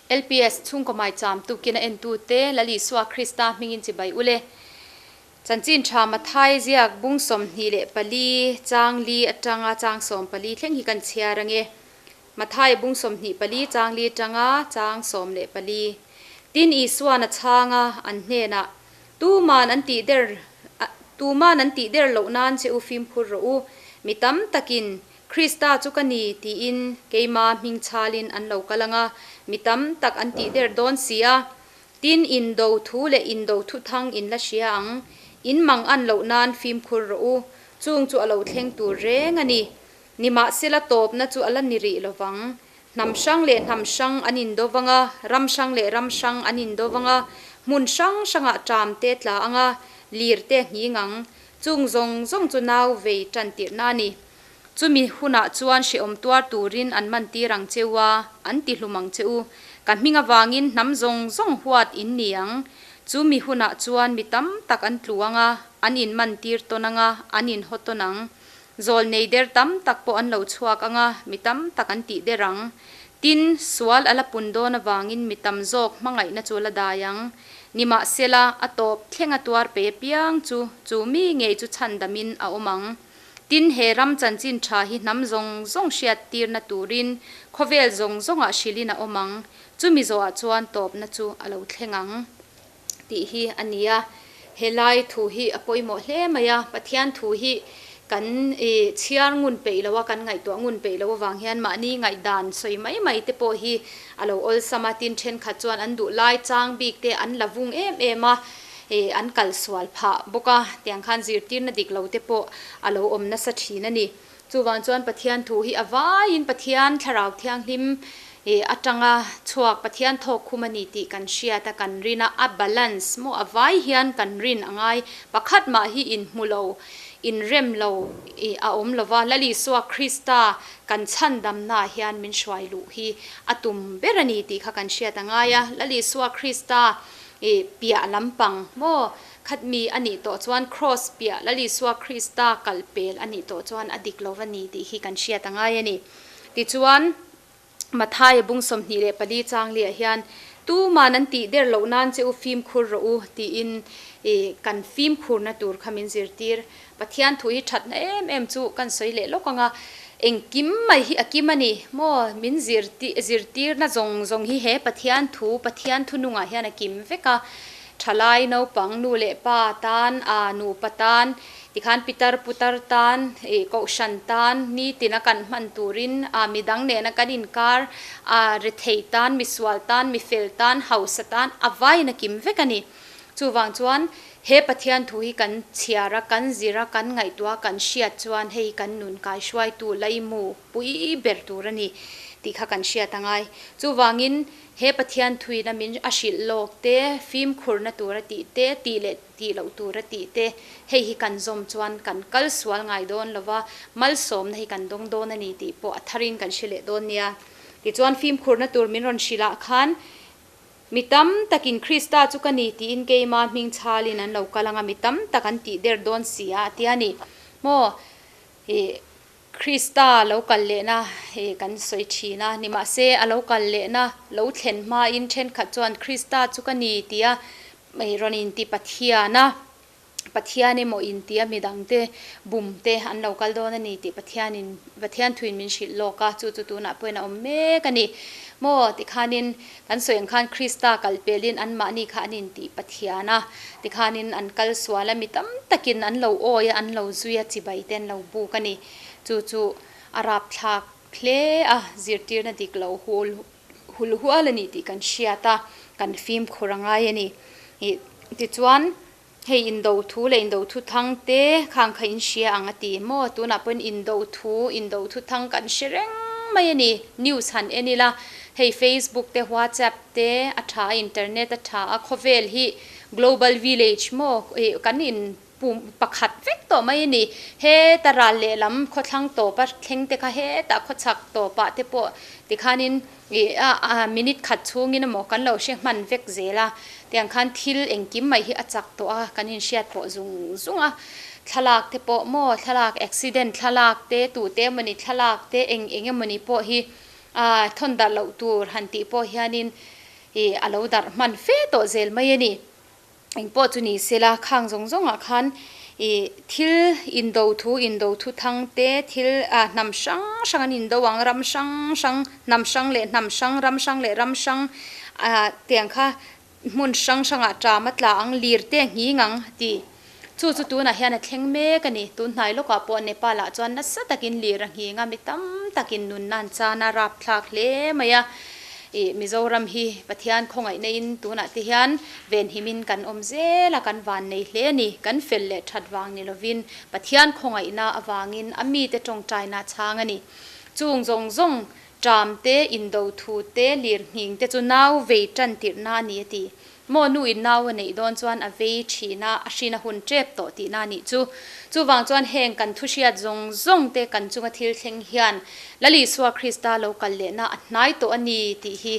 LPS chhungkaw maicham tukin a entute Lal Isua Krista hmingin chibai ule. Chanchin tha Mathai ziak bung 24 chang li atanga chang 14 thleng hi kan chhiar ange. Mathai bung 24 chang li atanga chang 14. Tin Isuan a chhang a, an hnenah, Tuman an tih der tuman an tih der loh nan che u fimkhur rawh u. Mi tam takin Krista chu ka ni tiin keima hming chhalin an lo kal ang a, mi tam tak an tih der dawn si a. Tin, indo thu leh indo thuthang in la hria ang. In mang an loh nan fimkhur rawh u. Chung chu a lo thleng tur reng a ni. Nimahsela tawpna chu a la ni rih lo vang. Hnam hrang leh hnam hrang an indo vang a, ram hrang leh ram hrang an indo vang a, hmun hrang hrangah ṭam te tla ang a, lir te nghing ang. Chung zawng zawng chu nau vei ṭan tirhna a ni. Chumi hunah chuan hrehawm tuar turin an man tir ang che u a, an ti hlum ang che u. Ka hming avangin hnam zawng zawng huat in ni ang. Chumi hunah chuan mi tam tak an tlu ang a, an inman tir tawn ang a, an inhaw tawn ang. Zawl nei der tam tak pawh an lo chhuak ang a, mi tam tak an tih der ang. Tin, sual a la pun dawn avangin mi tam zawk hmangaihna chu a la dai ang. Nimahsela, a tawp thleng a tuar pe apiang chu, chu mi ngei chu chhandamin a awm ang. Tin, he ram chanchin tha hi hnam zawng zawng hriat tirna turin khawvel zawng zawngah hrilhin a awm ang. Chumi zawhah chuan tawpna chu a lo thleng ang tih hi a ni a. Helai thu hi a pawimawh hle mai a, Pathian thu hi kan chhiar ngun peih lo a, kan ngaihtuah ngun peih lo avang hian mahni ngaihdan sawi mai mai te pawh hi a lo awlsam a, tin thenkhat chuan an duh lai chang bik te an la vung em em a. Ih an kal sual phah bawk a, tiang khan zirtirna dik lo te pawh a lo awm nasa thin a ni. Chuvang chuan Pathian thu hi a vaiin Pathian Thlarau Thianghlim ih atanga chhuak Pathian thawk khum a ni tih kan hriat a, kan rin a, a balance maw a vai hian kan rin a ngai. Pakhat mah hi inhmu lo, inrem lo ih a awm lo va, Lal Isua Krista kan chhandamnaah hian min hruai luh hi a tum ber a ni tih kha kan hriat a ngai a. Lal Isua Krista I piah lampang maw khat mi a nih tawh chuan Kraws piah Lal Isua Krista kal pel a nih tawh chuan a dik lo va ni tih hi kan hriat a ngai a ni. Tichuan, Mathaia bung 24 chang liah hian, Tuman an tih der loh nan che u fimkhur rawh u tiin i kan fimkhurna tur kha min zirtir. Pathian thu hi thatna em em chu kan sawi leh lawk ang a, engkim mai hi a kim a ni maw? Min zirtirna zawng zawng hi he Pathian thu, Pathian thu nungah hian a kim vek a, thalai naupang nu leh pa tan, aa nupa tan, tikhan pitar putar tan, ih kohhran tan, nitina kan hman turin, aa midang nena kan inkar, aa rethei tan, misual tan, mifel tan, hausa tan, a vaiin a kim vek a ni. Chuvang chuan he Pathian thu hi kan chhiar a, kan zir a, kan ngaihtuah a, kan hriat chuan hei kan nun kaihruaitu laimu pui ber tur a ni tih kha kan hriat a ngai. Chuvangin he Pathian thuin a min a hrilh lawk te, fimkhurna tur a tih te, tih leh tih loh tur a tih te, hei hi kan zawm chuan kan kal sual ngai dawn lo va, malsawmna hi kan dawng dawn a ni tih pawh a tharin kan hre leh dawn nia. Tichuan fimkhurna tur min rawn hrilh ah khan Mi tam takin Krista chu ka ni tiin keima hming chhalin an lo kal ang a, mi tam tak an tih der dawn si a, a ti a ni. Maw, ih, Krista lo kal lehna ih kan sawi thin a, nimahse a lo kal lehna lo thlen hmain thenkhat chuan Krista chu ka ni tia ih rawn inti Pathian a. Pathian emaw intia midangte bum te an lo kal dawn a ni tih Pathianin Pathian thuin min hrilh lawk a, chu chu tunah pawhin a awm mek a ni. Maw tikhanin kan sawi ang khan Krista kal pelin anmahni kha an intih Pathian a, tikhanin an kal sual a, mi tam takin an lo awi a, an lo zui a, chibai te an lo buk a ni. Chu chu a rapthlak hle a, zirtirna dik lo hul hul hual a ni tih kan hriat a, kan fimkhur a ngai a ni. Ih tichuan hei indo thu leh indo thu thang te khang kha in hria ang a ti maw? Tunah pawhin indo thu, indo thu thang kan hre reng mai a ni. News han en ila, hei Facebook te WhatsApp te a tha a, internet a tha a, khawvel hi global village maw ih kan in Pum pakhat vek tawh mai a ni. Heta ral lehlam khawthlang tawpa thleng te kha hetah khawchhak tawpah te pawh tikhanin ih a minute khat chhungin emaw kan lo hre hman vek zel a. Tiang khan thil engkim mai hi a chak tawh a, kan inhriat pawh zung zung a. Thlalak te pawh maw thlalak accident thlalak te tute emawni thlalak te eng eng emawni pawh hi a thawn darh loh tur han tih pawh hianin. Ih a lo darh hman fe tawh zel mai a ni. Engpawh chu ni sela khang zawng zawngah khan ih thil indo thu indo thu thang te thil ah hnam hrang hrang an indo ang ram hrang hrang hnam hrang leh hnam hrang ram hrang leh ram hrang ah tiang kha hmun hrang hrangah ṭam a tla ang lir te a nghing ang tih chu chu tunah hian a thleng mek a ni. Tun hnai lawkah pawh Nepal ah chuan nasa takin lir a nghing a mi tam takin nunna an chan a rapthlak hle mai a. Ih Mizoram hi Pathian khawngaihna in tunah te hian venhim in kan awm zel a kan van nei hle a ni. Kan fel leh that vang ni lovin Pathian khawngaihna avangin a mite tawngtaina chhang a ni. Chung zawng zawng Ṭam te, indo thu te, lir nghing te chu nau vei ṭan tirhna a ni a ti. Maw nu in nau a neih dawn chuan a vei ṭhin a, a hrin a hun ṭep tawh tihna a nih chu. Chuvang chuan heng kan thu hriat zawng zawng te kan chunga thil thleng hian Lal Isua Krista lo kal lehna a hnai tawh a ni tih hi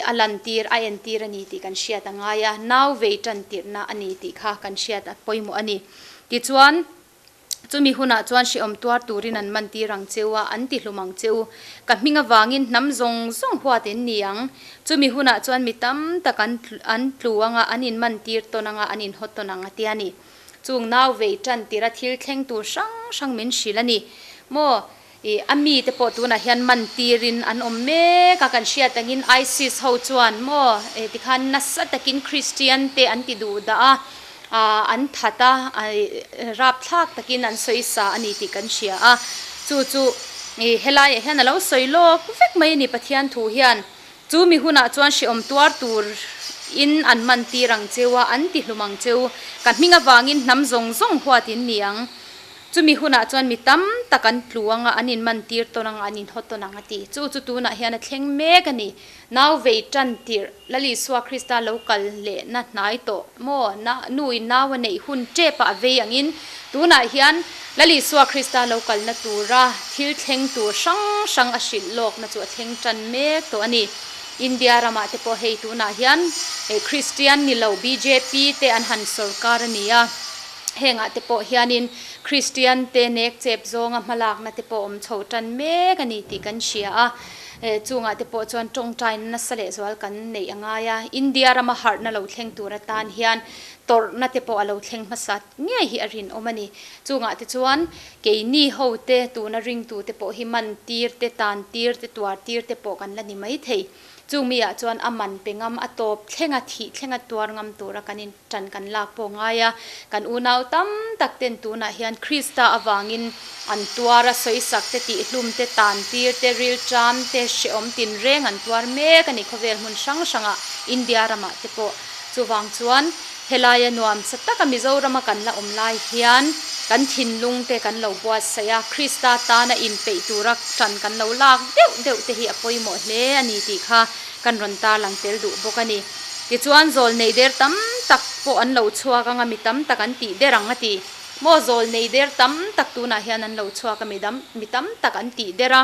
a lantir, a entir a ni tih kan hriat a ngai a, nau vei ṭan tirhna a ni tih kha kan hriat a pawimawh a ni. Tichuan. Chumi hunah chuan hrehawm tuar turin an man tir ang cheu a, an ti hlum ang cheu. Ka hming avangin hnam zawng zawng huat in ni ang. Chumi hunah chuan mi tam tak an an tlu anga, an in man tir tawn anga, an in haw tawn ang a tia ni. Chung nau vei tan tira thil thleng tur hrang hrang min hrilh a ni. Maw, i a mi te pawh tunah hian man tirin an awm mek a, kan hriat angin ISIS ho chuan maw, tikhan nasa takin Christian te an ti duh dah a, An that a, rapthlak takin an sawi sa a ni tih kan hria a. Chu chu helaiah hian a lo sawi lawk vek mai a ni Pathian thu hian. Chu mi hunah chuan hrehawm tuar tur in an man tir ang cheu a, an ti hlum ang cheu. Ka hming avangin hnam zawng zawng huat in ni ang. Chumi hunah chuan mi tam tak an tlu ang a, an inman tir tawn ang a, an inhaw tawn ang a ti. Chu chu tunah hian a thleng mek a ni. Nau vei tan tirh Lal Isua Krista lo kal lehna hnai tawh maw? Na nu in nau a neih hun tep ah a vei angin tunah hian Lal Isua Krista lo kalna tura thil thleng tur hrang hrang a hrilh lawkna chu a thleng tan mek tawh a ni. India ramah te pawh hei tunah hian Kristian ni lo bjp te an han sawrkar a ni a, hengah te pawh hianin Kristian te nek chep zawnga hmalakna te pawh awm chho tan mek a ni tih kan hria a. Chungah te pawh chuan tawngtaina nasa leh zual kan neih a ngai a, India rama harhna lo thleng tur atan hian tawrhna te pawh a lo thleng hmasa ngei hi a rinawm a ni. Chungah te chuan keini ho te, tuna ringtu te pawh hi man tir te, tan tir te, tuar tir te pawh kan la ni mai thei. Chung mi ah chuan a man pe ngam, a tawp thlenga thih thlenga tuar ngam tura kan in ṭan kan lak pawh ngai a. Kan unau tam tak ten tunah hian Krista avangin an tuar a, sawisak te, tihhlum te, tan tir te, rilṭam te, hrehawm tinreng an tuar mek a ni khawvel hmun hrang hrangah India ramah te pawh. Chuvang chuan helaia nuamsa taka Mizorama kan la awm lai hian kan thinlung te kan lo buatsaih a, Krista tana inpeih tura ṭan kan lo lak deuh deuh te hi a pawimawh hle a ni tih kha kan rawn tarlang tel duh bawk a ni. Tichuan zawl nei der tam tak pawh an lo chhuak anga mi tam tak an tih der ang a ti. Maw zawl nei der tam tak tunah hian an lo chhuak a mi dam mi tam tak an tih der a.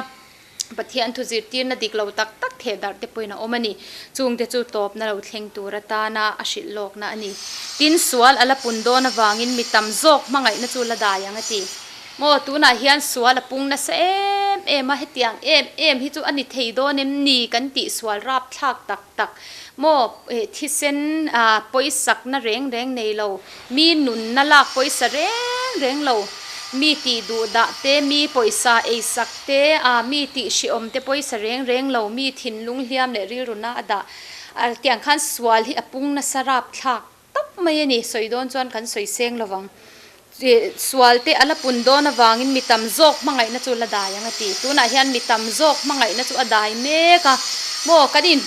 Pathian thu zirtirna dik lo tak tak theh darh te pawhin a awm a ni. Chungte chu tawpna lo thleng tur atana a hrilh lawkna a ni. Tin sual a la pun dawn avangin mi tam zawk hmangaihna chu la dai ang a ti. Maw tunah hian sual a pung nasa em em a, hetiang em em hi chu a ni thei dawn em ni kan tih sual rapthlak tak tak maw thisen pawisakna reng reng nei lo, mi nunna lak pawisa reng reng lo, mi tih duh dah te, mi pawisa eisak te, mi tih hriawm te pawisa reng reng lo, mi thinlung hliam leh rilru na a dah tiang khan sual hi a pung nasa rapthlak tak mai a ni, sawi dawn chuan kan sawi seng lo vang. Sual te a la pun dawn avangin mi tam zawk hmangaihna chu la dai ang a ti. Tunah hian mi tam zawk hmangaihna chu a dai mek a, maw kan in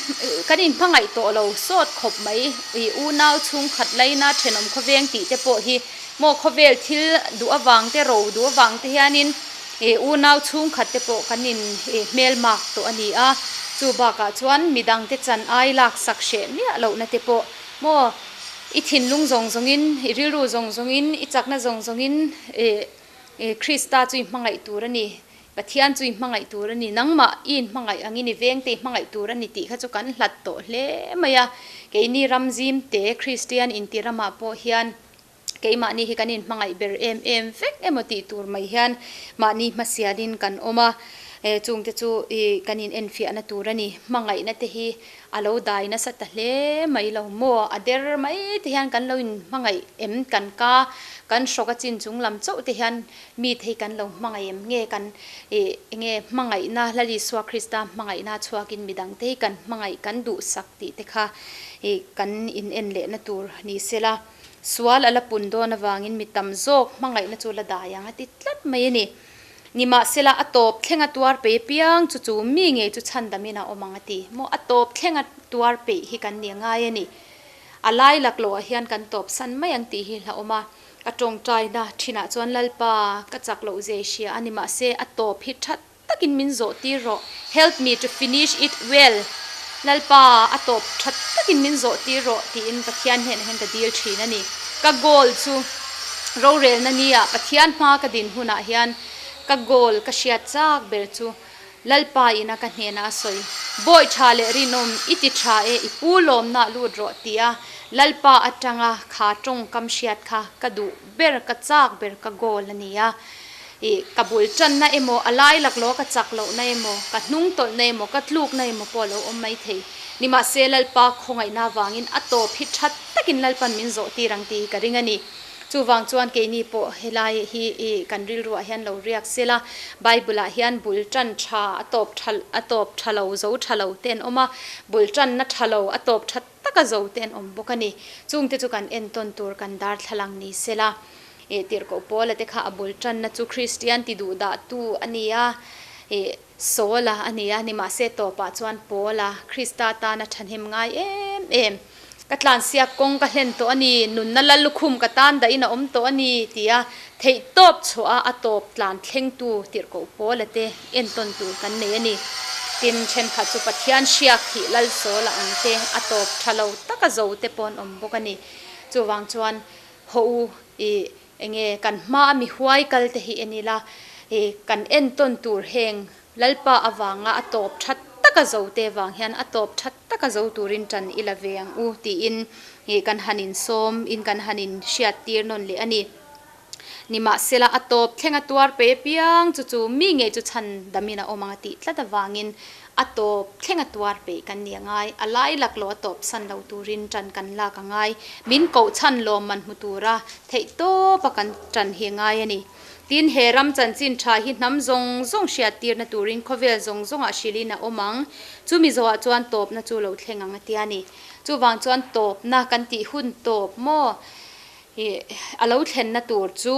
kan in hmangaih tawh lo sawt khawp mai. I unau chhungkhat laina thenawm khawveng tih te pawh hi maw khawvel thil duh avang te ro duh avang te hianin i unau chhungkhat te pawh kan in hmelmak tawh a ni a. Chu bakah chuan midangte chan ai laksak hreh miah lohna te pawh Maw, i thinlung zawng zawngin, i rilru zawng zawngin, i chakna zawng zawngin Krista chu i hmangaih tur a ni, Pathian chu i hmangaih tur a ni, nangmah i inhmangaih angin i vengte i hmangaih tur a ni tih kha chu kan hlat tawh hle mai a. Keini ram zimte Kristian inti ramah pawh hian Keimahni hi kan inhmangaih ber em em vek emaw tih tur mai hian mahni hmasialin kan awm a, chungte chu i kan inenfiahna tur a ni. Hmangaihna te hi A lo dai nasa ta hle mai lo maw? A der mai te hian kan lo inhmangaih em? Kan ka kan hrawk a chin chung lam chauh te hian mi thei kan lo hmangaih em? Nge kan ih enge hmangaihna Lal Isua Krista hmangaihna chhuakin midang te hi kan hmangaih kan duhsak tih te kha ih kan in en lehna tur ni sela sual a la pun dawn avangin mi tam zawk hmangaihna chu la dai ang a ti tlat mai a ni. Nimahsela, a tawp thlenga tuar peih apiang chu chu mi ngei chu chhandamin a awm ang a ti. Maw a tawp thlenga tuar peih hi kan ni ngai a ni. A lai laklawhah hian kan tawp san mai ang tih hi hlauhawm a. Ka tawngtaina thinah chuan Lalpa, ka chak loh zia i hria a ni mahse a tawp hi tha takin min zawh tir rawh, help me to finish it well, Lalpa, a tawp tha takin min zawh tir rawh tiin Pathian hnenah hian ka dil thin a ni. Ka goal chu rorelna nia Pathian hma ka din hunah hian ka goal ka hriat chak ber chu Lalpa ina ka hnenah a sawi. Bawi tha leh rinawm i ti tha e, i pu lawmnah lut rawh tia Lalpa atanga kha tawngkam hriat kha ka duh ber, ka chak ber, ka goal a ni a. I ka bul tanna emaw, a lai laklawh ka chak lohna emaw, ka hnung tawlhna emaw, ka tlukna emaw pawh a lo awm mai thei. Nimahse Lalpa khawngaihna avangin a tawp hi tha takin Lalpan min zawh tir ang tih hi ka ring a ni. Chuvang chuan keini pawh helai hi i kan rilruah hian lo riak sela, Bible-ah hian bul tan tha a tawp tha a tawp tha lo zo tha lo te an awm a, bul tanna tha lo a tawp tha taka zo te an awm bawk a ni. Chungte chu kan entawn tur kan darthlalang ni sela. Ih tirhkoh Paula te kha a bul tanna chu Kristian ti duh dah tu a ni a, ih Saula a ni a, nimahse tawpah chuan Paula Krista tana thahnem ngai em em. Ka tlansiak kawng ka hlen tawh a ni, nunna la lukhum ka tan dahin a awm tawh a ni tia theih tawp chhuah a a tawp tlan thlengtu tirhkoh Paula te entawn tur kan nei a ni. Tin, thenkhat chu Pathian hriak thih lal Saula ang te a tawp tha lo taka zo te pawh an awm bawk a ni. Chuvang chuan Haw u, i enge kan hma a mi huai kal te hi en ila, i kan entawn tur heng Lalpa avanga a tawp that taka zo te vang hian a tawp that taka zo turin tan i la ve ang u tiin i kan han insawm in kan han in hriat tir nawn leh a ni. Nimahsela a tawp thleng a tuar pe apiang chu chu mi ngei chu chhan damin a awm ang a tih tlat avangin A tawp thleng a tuar peih kan ni a ngai. A lai laklawh a tawp san lo turin ṭan kan lak a ngai. Min koh chhan lawmman hmu tura theih tawpa kan ṭan hi a ngai a ni. Tin, he ram chanchin ṭha hi hnam zawng zawng hriattirna turin khawvel zawng zawngah hrilhin a awm ang. Chumi zawhah chuan tawpna chu lo thleng ang a tia ni. Chuvang chuan tawpna kan tih hun tawp maw a lo thlenna tur chu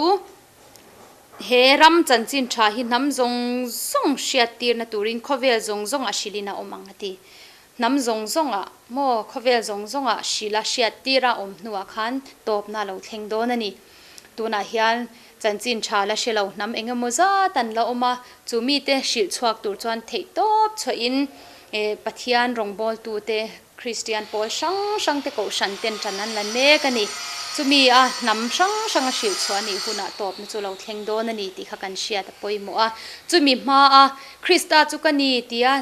He ram chanchin tha hi hnam zawng zawng hriattirna turin khawvel zawng zawng a hrilhin a awm ang a ti. Hnam zawng zawngah maw khawvel zawng zawngah hrila hriattira awm hnuah khan tawpna a lo thleng dawn a ni. Tunah hian chanchin tha la hre lo hnam eng emaw zat an la awm a, chu mite hrilh chhuak tur chuan theihtawp chhuahin Pathian rawngbawltute Kristian pawl hrang hrang te kohhran ten tan an la mek a ni. Chumi a hnam hrang hrang a hrilh chhuah a nih hunah tawpna chu lo thleng dawn a ni tih kha kan hriat a pawimawh a. Chumi hma a Krista chu ka ni tia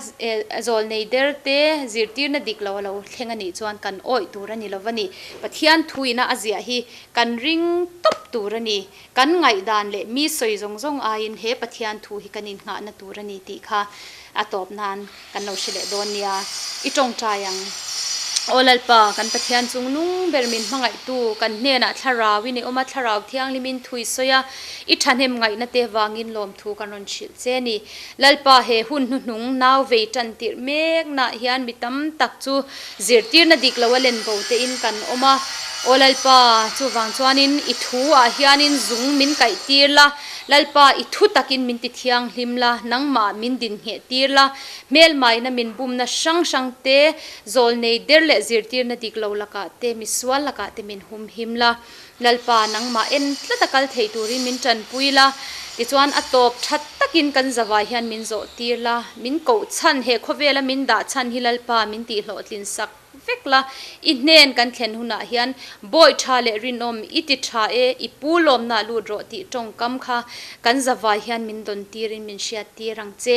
zawlnei der te zirtirna dik lo a lo thleng a nih chuan kan awih tur a ni lo va ni. Pathian thuina a ziah hi kan ring tawp tur a ni. Kan ngaihdan leh mi sawi zawng zawng aiin he Pathian thu hi kan innghahna tur a ni tih kha a tawp nan kan lo hre leh dawn nia. I tawngtai ang. Aw Lalpa, kan Pathian chung nung ber min hmangaihtu, kan hnenah thlarau in i awm a, thlarau thianghlimin thu i sawi a, i thahnem ngaihna te vangin lawmthu kan rawn hrilh che a ni. Lalpa, he hun hnuhnung nau vei tan tirh meknaah hian mi tam tak chu zirtirna dik lo a len bo tein kan awm a. Aw Lalpa, chuvang chuanin i thu ah hianin zung min kaih tir la, Lalpa, i thu takin min ti thianghlim la, nangmah min din ngheh tir la, hmelmaina min bumna hrang hrang te, zawlnei der leh zirtirna dik lo lakah te, misual lakah te min humhim la. Lalpa, nangmah en tlat a kal thei turin min tanpui la, tichuan a tawp that takin kan zavai hian min zawh tir la, min koh chhan, he khawvela min dah chhan hi Lalpa min tihhlawhtlin sak vek la, i hnen kan thlen hunah hian bawi tha leh rinawm i ti tha e, i pu lawmnah lut rawh tih tawngkam kha kan zavai hian min dawn tirin min hriat tir ang che.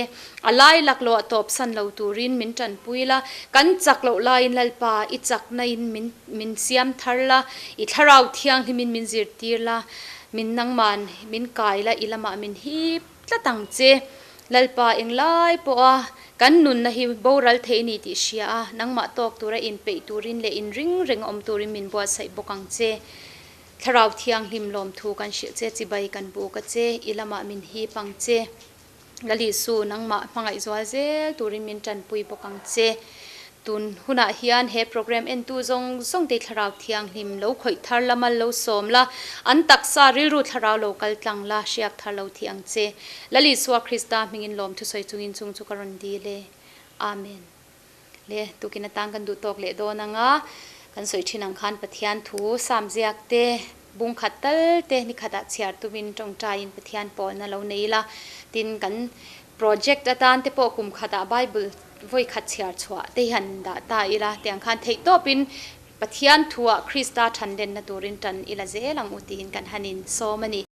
A lai laklawh a tawp san lo turin min tanpui la, kan chak loh laiin Lalpa i chakna in min min siam thar la, i thlarau thianghlimin min zirtir la, min nangman min kai la, i lamah min hip tlat ang che. Lalpa englai pawha kan nunna hi boral thei a ni tih hria a, nangmah tawk tura inpeih turin leh inring reng awm turin min buatsaih bawk ang che. Thlarau Thianghlim lawmthu kan hrilh che, chibai kan buk a che, i lamah min hip ang che. Lalisu, nangmah hmangaih zual zel turin min tanpui bawk ang che. Tun hunah hian he program entu zawng zawng te Thlarau Thianghlim lo khawih thar la, mal lo sawm la, an taksa rilru thlarau lo kal tlang la, hriak thar lo thi ang che. Lalisua Krista hmingin lawm thusawi chungin chung chu ka rawn dil e. Amen. Le, tukin atan kan duh tawk leh dawn ang a, kan sawi thin ang khan Pathian thu sam ziak te, bung khat tal te ni khatah chhiar tumin tawngtaiin Pathian pawlna lo nei ila, tin kan project atan te pawh kum khatah Bible vawi khat chhiar chhuah te hi han dah ta ila, tiang khan theih tawpin Pathian thuah Krista thanlenna turin tan ila zel ang u tiin kan han insawm a ni.